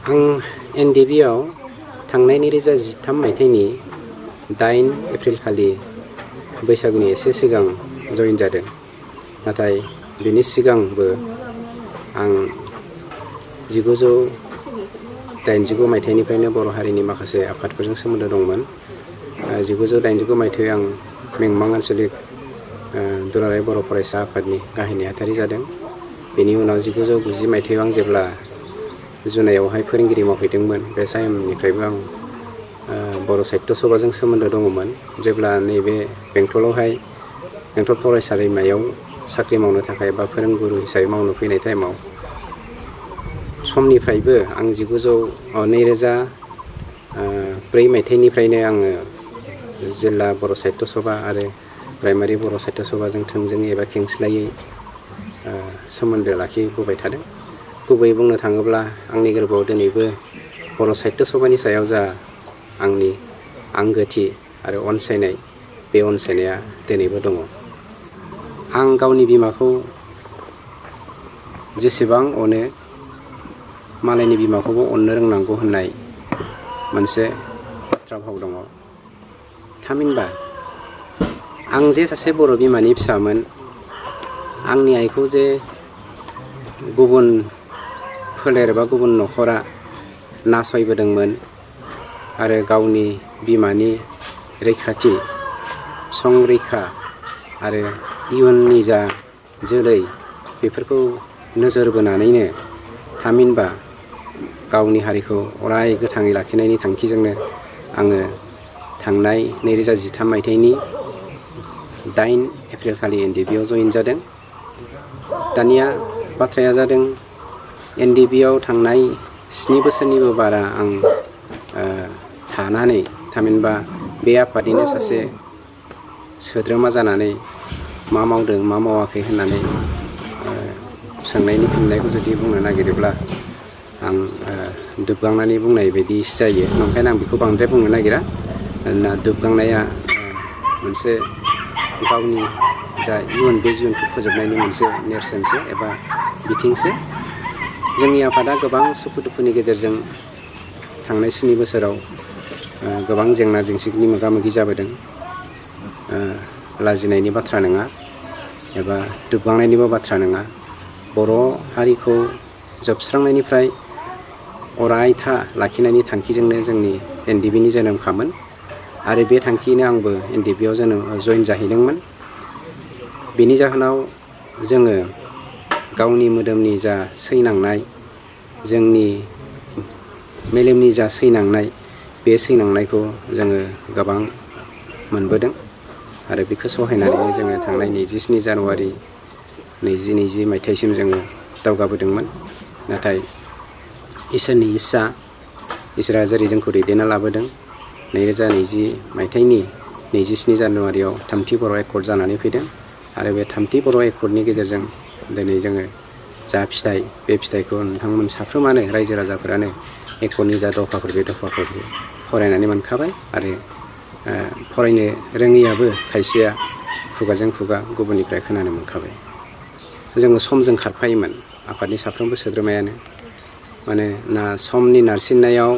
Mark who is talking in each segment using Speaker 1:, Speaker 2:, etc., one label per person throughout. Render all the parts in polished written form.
Speaker 1: आं NDB आव थांनाय 2013 मायथाइनि 8 एप्रिल खालि बैसागुनि एसे सिगां जइन जादों। नाथाय बेनि सिगांबो आं 1989 मायथाइनिफ्रायनो बर' हारिनि माखासे आफादफोरजों सोमोन्दो दंमोन। 1989 मायथाइयाव आं मेंमां आन्चलिक दुलाराय बर' फरायसा आफादनि गाहाय नेहाथारि जादों। बेनि उनाव 1990 मायथाइयाव आं जेब्ला जुनायावहाय फोरोंगिरि मावहैदोंमोन, बे टाइमनिफ्रायबो आं बर' साहित्य सभाजों सोमोन्दो दङमोन। जेब्ला नैबे बेंटल फरायसालिमायाव साख्रि मावनो थाखाय बा फोरोंगुरु हिसाबै मावनो फैनाय टाइमाव समनिफ्रायबो आं 2004 मायथाइनिफ्रायनो आङो जिल्ला बर' साहित्य सभा आरो प्राइमारि बर' साहित्य सभाजों थोंजोङै एबा खेंस्लायै सोमोन्दो लाखिबोबाय थादों। गुबैयै बुंनो थाङोब्ला आंनि गोरबोआव दिनैबो बर' साहित्य सभानि सायाव जा आंनि आंगोथि आरो अनसायनाय, बे अनसायनाया दिनैबो दङ। आं गावनि बिमाखौ जेसेबां अनो, मालायनि बिमाखौबो अननो रोंनांगौ होननाय मोनसे बाथ्रा भाव दङ। थामहिनबा आं जे सासे बर' बिमानि फिसामोन, आंनि आइखौ जे गुबुन फोलेर एबा गुबुन न'खरा नासयबोदोंमोन आरो गावनि बिमानि रैखाथि, संरैखा आरो इयुननि जा जोलै, बेफोरखौ नोजोर बोनानैनो थामहिनबा गावनि हारिखौ अराय गोथाङै लाखिनायनि थांखिजोंनो आङो थांनाय 2013 मायथाइनि 8 एप्रिल खालि NDB आव जइन जादों। दानिया बाथ्राया जादों, NDB आव थांनाय 7 बोसोरनिबो बारा आं थानानै, थामहिनबा बे आफादनिनो सासे सोद्रोमा जानानै मा मावदों मा मावाखै होननानै सोंनायनि फिननायखौ जुदि बुंनो नागिरोब्ला आं दुबगांनानै बुंनाय बायदि जायो। ओंखायनो आं बेखौ बांद्राय बुंनो नागिरा। मानोना दुबगांनाया मोनसे गावनि जा इयुन, बे जिउनखौ फोजोबनायनि मोनसे नेरसोनसो एबा बिथिंसो। जोंनि आफादा गोबां सुखु दुखुनि गेजेरजों थांनाय 7 बोसोराव गोबां जेंना जेंसिनि मोगा मोगि जाबोदों। लाजिनायनि बाथ्रा नङा एबा दुबगांनायनिबो बाथ्रा नङा। बर' हारिखौ जोबस्रांनायनिफ्राय अरायथा लाखिनायनि थांखिजोंनो जोंनि NDB नि जोनोमखामोन आरो बे थांखियैनो आंबो NDB आव जइन जाहैदोंमोन। बेनि जाहोनाव जोङो गावनि मोदोमनि जा सैनांनाय, जोंनि मेलेमनि जा सैनांनाय, बे सैनांनायखौ जोङो गोबां मोनबोदों आरो बेखौ सहायनानैनो जोङो थांनाय 27 जानुवारि 2020 मायथाइसिम जोङो दावगाबोदोंमोन। नाथाय इसोरनि इस्सा, इसोरा जेरै जोंखौ दैदेनना लाबोदों, 2020 मायथाइनि 27 जानुवारियाव 3थि बर' एकर्ड जानानै फैदों आरो बे 3थि बर' एकर्डनि गेजेरजों दिनै जोङो जा फिथाइ, बे फिथाइखौ नोंथांमोन साफ्रोमानो रायजो राजाफोरानो एकर्डनि जा दफाफोर, बे दफाफोरखौ फरायनानै मोनखाबाय आरो फरायनो रोङैयाबो खायसेया खुगाजों खुगा गुबुननिफ्राय खोनानो मोनखाबाय। जोङो समजों खारफायोमोन, आफादनि साफ्रोमबो सोद्रोमायानो। मानोना समनि नारसिननायाव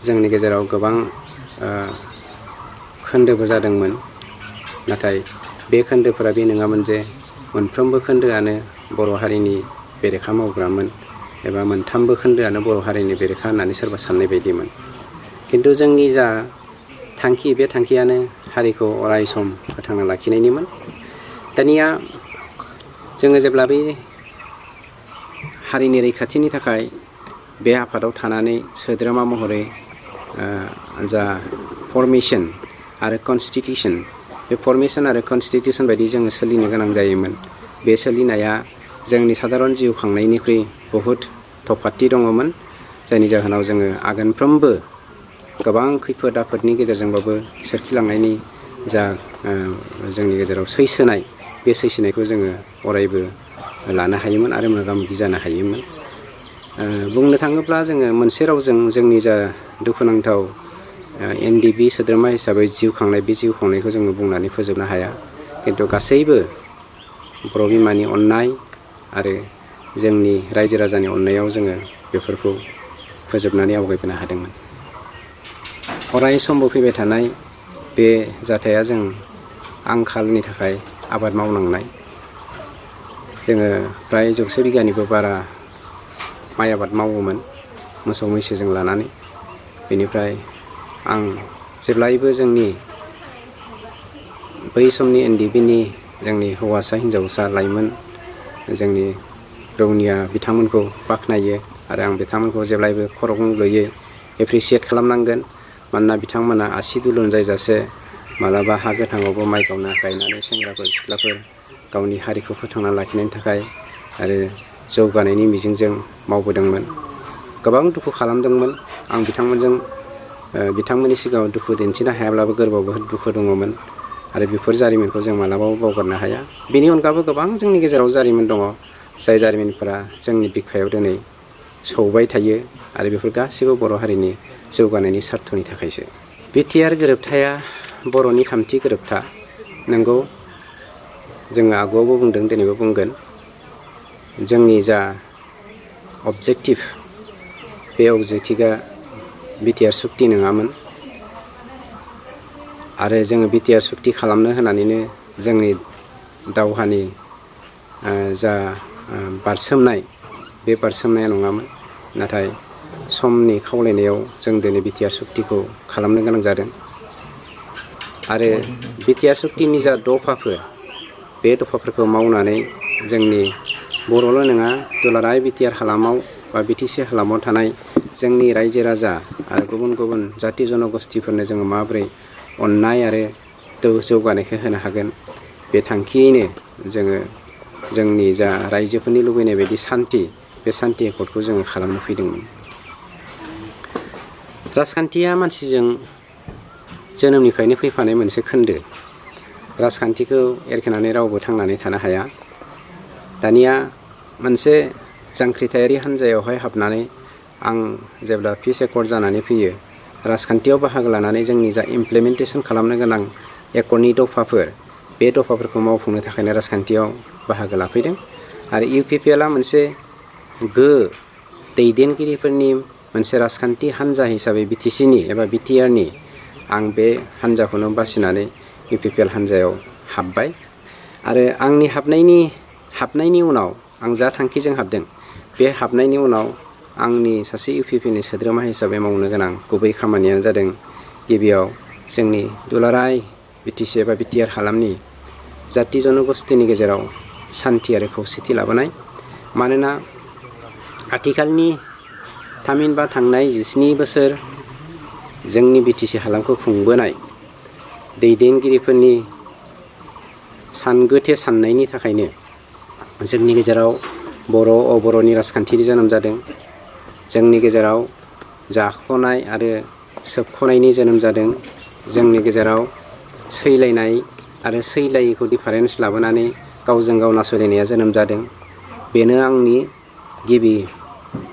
Speaker 1: जोंनि गेजेराव गोबां खोन्दोबो जादोंमोन। नाथाय बे खोन्दोफोरा बे नङामोन जे मोनफ्रोमबो खोन्दोआनो बर' हारिनि बेरेखा मावग्रामोन एबा मोनथामबो खोन्दोआनो बर' हारिनि बेरेखा होननानै सोरबा साननाय बायदिमोन। खिन्थु जोंनि जा थांखि, बे थांखियानो हारिखौ अराय सम फोथांना लाखिनायनिमोन। दानिया जोङो जेब्ला बै हारिनि रैखाथिनि थाखाय बे आफादाव थानानै सोद्रोमा महरै जा फर्मेशन आरो कनस्टिटिउसन, बे फर्मेशन आरो कनस्टिटिउसन बायदि जोङो सोलिनो गोनां जायोमोन। बे सोलिनाया जोंनि साधारन जिउ खांनायनिख्रुइ बहुद थफाथि दङमोन, जायनि जाहोनाव जोङो आगानफ्रोमबो गोबां खैफोद आफोदनि गेजेरजोंबाबो सोरखिलांनायनि जा जोंनि गेजेराव सैसोनाय, बे सैसोनायखौ जोङो अरायबो लानो हायोमोन आरो मोगा मोगि जानो हायोमोन। बुंनो थाङोब्ला जोङो मोनसे रावजों जोंनि जा दुखुनांथाव NDB सोद्रोमा हिसाबै जिउ खांनाय, बे जिउ खांनायखौ जोङो बुंनानै फोजोबनो हाया। खिन्थु गासैबो बर' बिमानि अननाय आरो जोंनि रायजो राजानि अननायाव जोङो बेफोरखौ फोजोबनानै आवगायबोनो हादोंमोन। अराय समबो फैबाय थानाय बे जाथाया जों आंखालनि थाखाय आबाद मावनांनाय। जोङो फ्राय 100 बिगानिबो बारा माइ आबाद मावोमोन मोसौ मैसोजों लानानै। बेनिफ्राय आं जेब्लायबो जोंनि बै समनि NDBनि जोंनि हौवासा हिन्जावसा लाइमोन जोंनि रौनिया बिथांमोनखौ बाख्नायो आरो आं बिथांमोनखौ जेब्लायबो खर' गंग्लैयै एप्रिसियेट खालामनांगोन। मानोना बिथांमोना आसि दुलुन जायजासे मालाबा हा गोथाङावबो माइ गायनानै सेंग्राफोर सिख्लाफोर गावनि हारिखौ फोथांना लाखिनायनि थाखाय आरो जौगानायनि मिजिंजों मावबोदोंमोन। गोबां दुखु खालामदोंमोन। आं बिथांमोननि सिगाङाव दुखु दिन्थिनो हायाब्लाबो गोरबोआव बहुद दुखु दङमोन आरो बेफोर जारिमिनखौ जों मालाबाबो बावगारनो हाया। बेनि अनगाबो गोबां जोंनि गेजेराव जारिमिन दङ, जाय जारिमिनफोरा जोंनि बिखायाव दिनै सौबाय थायो आरो बेफोर गासिबो बर' हारिनि जौगानायनि सार्थनि थाखायसो। बिटिआर गोरोबथाया बर'नि थामथि गोरोबथा। नंगौ, जोङो आगुआवबो बुंदों, दिनैबो बुंगोन। जोंनि जा अबजेक्टिभ, बे अबजेक्टिभआ बिटिआर सुक्ति नङामोन आरो जोङो बिटिआर सुक्ति खालामनो होनानैनो जोंनि दावहानि जा बारसोमनाय, बे बारसोमनाया नङामोन। नाथाय समनि खावलायनायाव जों दिनै बिटिआर सुक्तिखौ खालामनो गोनां जादों आरो बिटिआर सुक्तिनि जा दफाफोर, बे दफाफोरखौ मावनानै जोंनि बर'ल' नङा, दुलाराय बिटिआर हालामाव बा BTC हालामाव थानाय जोंनि रायजो राजा आरो गुबुन गुबुन जाति जनगोष्ठीफोरनो जोङो माबोरै अननाय आरो जौगानायखौ होनो हागोन, बे थांखियैनो जोङो जोंनि जा रायजोफोरनि लुबैनाय बायदि सान्थि, बे सान्थि एकर्डखौ जोङो खालामनो फैदोंमोन। राजखान्थिया मानसिजों जोनोमनिफ्रायनो फैफानाय मोनसे खोन्दो। राजखान्थिखौ एरखेनानै रावबो थांनानै थानो हाया। दानिया मोनसे जांख्रिथायारि हान्जायावहाय हाबनानै आं जेब्ला पिस एकर्ड जानानै फैयो, राजखान्थियाव बाहागो लानानै जोंनि जा इमप्लिमेन्टेसन खालामनो गोनां एकर्डनि दफाफोर, बे दफाफोरखौ मावफुंनो थाखायनो राजखान्थियाव बाहागो लाफैदों आरो UPPLआ मोनसे दैदेनगिरिफोरनि मोनसे राजखान्थि हान्जा हिसाबै BTCनि एबा बिटिआरनि आं बे हान्जाखौनो बासिनानै UPPL हान्जायाव हाबबाय आरो आंनि हाबनायनि उनाव आं जा थांखिजों हाबदों, बे हाबनायनि उनाव आंनि सासे UPPनि सोद्रोमा हिसाबै मावनो गोनां गुबै खामानियानो जादों गिबियाव जोंनि दुलाराय BTC एबा बिटिआर हालामनि जाति जनगोष्ठीनि गेजेराव सान्थि आरो खौसेथि लाबोनाय। मानोना आथिखालनि थामहिनबा थांनाय 17 बोसोर जोंनि BTC हालामखौ खुंबोनाय दैदेनगिरिफोरनि सानगोथे साननायनि थाखायनो जोंनि गेजेराव बर' अबर'नि राजखान्थिनि जोनोम जादों। जोंनि गेजेराव जाख'नाय आरो सोबख'नायनि जोनोम जादों। जोंनि गेजेराव सैलायनाय आरो सैलायैखौ डिफारेन्स लाबोनानै गावजों गाव नासयलायनाया जोनोम जादों। बेनो आंनि गिबि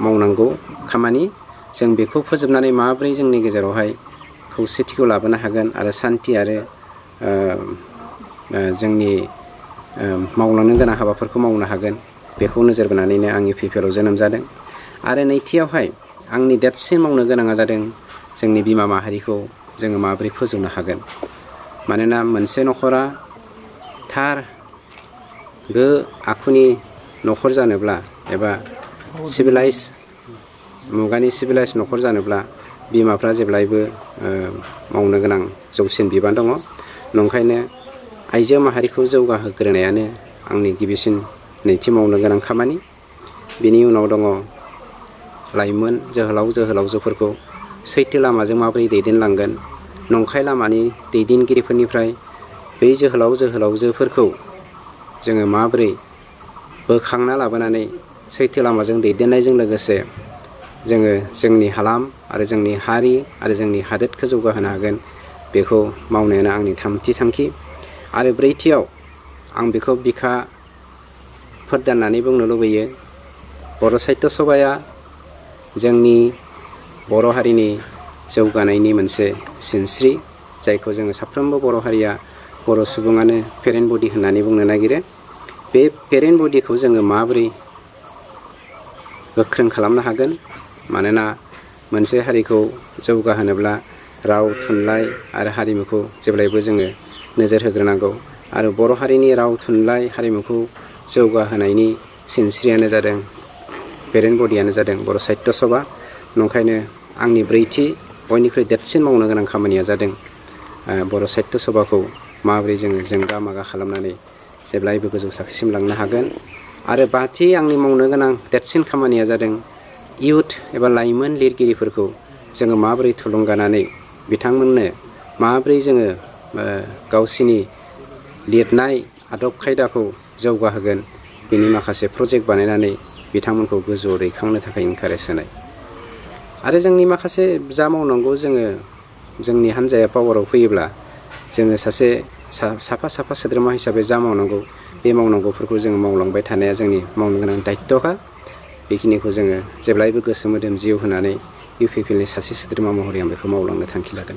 Speaker 1: मावनांगौ खामानि। जों बेखौ फोजोबनानै माबोरै जोंनि गेजेरावहाय खौसेथिखौ लाबोनो हागोन आरो सान्थि आरो जोंनि मावलांनो गोनां हाबाफोरखौ मावनो हागोन, बेखौ नोजोर बोनानैनो आं UPPLआव जोनोम जादों। आरो नैथियावहाय आंनि देरसिन मावनो गोनाङा जादों जोंनि बिमा माहारिखौ जोङो माबोरै फोजौनो हागोन। मानोना मोनसे न'खरा थार आखुनि न'खर जानोब्ला एबा मुगानि सिभिलाइज न'खर जानोब्ला बिमाफ्रा जेब्लायबो मावनो गोनां जौसिन बिबान दङ। नंखायनो आइजो माहारिखौ जौगाहोग्रोनायानो आंनि गिबिसिन नैथि मावनो गोनां खामानि। बिनि उनाव दङ लाइमोन जोहोलावजोफोरखौ सैथो लामाजों माबोरै दैदेनलांगोन, नंखाय लामानि दैदेनगिरिफोरनिफ्राय बै जोहोलावजोफोरखौ जोङो माबोरै बोखांना लाबोनानै सैथो लामाजों दैदेननायजों लोगोसे जोङो जोंनि हालाम आरो जोंनि हारि आरो जोंनि हादोरखौ जौगाहोनो हागोन, बेखौ मावनायानो आंनि थामथि थांखि। आरो ब्रैथियाव आं बेखौ बिखा फोरदाननानै बुंनो लुबैयो, बर' साहित्य सभाया जोंनि बर' हारिनि जौगानायनि मोनसे सिनस्रि, जायखौ जोङो साफ्रोमबो बर' हारिया, बर' सुबुङानो पेरेन्ट बडि होननानै बुंनो नागिरो। बे पेरेन्ट बडिखौ जोङो माबोरै गोख्रों खालामनो हागोन, मानोना मोनसे हारिखौ जौगाहोनोब्ला राव थुनलाइ आरो हारिमुखौ जेब्लायबो जोङो नोजोर होग्रोनांगौ आरो बर' हारिनि राव थुनलाइ हारिमुखौ जौगाहोनायनि सिनस्रियानो जादों पेरेन्ट बडियानो जादों बर' साहित्य सभा। नंखायनो आंनि ब्रैथि बयनिख्रुइ देरसिन मावनो गोनां खामानिया जादों बर' साहित्य सभाखौ माबोरै जोङो जोंगा मागा खालामनानै जेब्लायबो गोजौ थाखोसिम लांनो हागोन। आरो बाथि आंनि मावनो गोनां देरसिन खामानिया जादों इयुथ एबा लाइमोन लिरगिरिफोरखौ जोङो माबोरै थुलुंगानानै बिथांमोननो माबोरै जोङो गावसिनि लिरनाय आदब खायदाखौ जौगाहोगोन बिनि माखासे प्रजेक्ट बानायनानै बिथांमोनखौ गोजौआव दैखांनो थाखाय इनकारेज होनाय। आरो जोंनि माखासे जा मावनांगौ जोङो जोंनि हान्जाया पावाराव फैयोब्ला जोङो साफा साफा सोद्रोमा हिसाबै जा मावनांगौ बे मावनांगौफोरखौ जोङो मावलांबाय थानाया जोंनि मावनो गोनां दायित्वखा। बेखिनिखौ जोङो जेब्लायबो गोसो मोदोम जिउ होनानै इउ पि पि एल नि सासे सोद्रोमा महरै आं बेखौ मावलांनो थांखि लादों।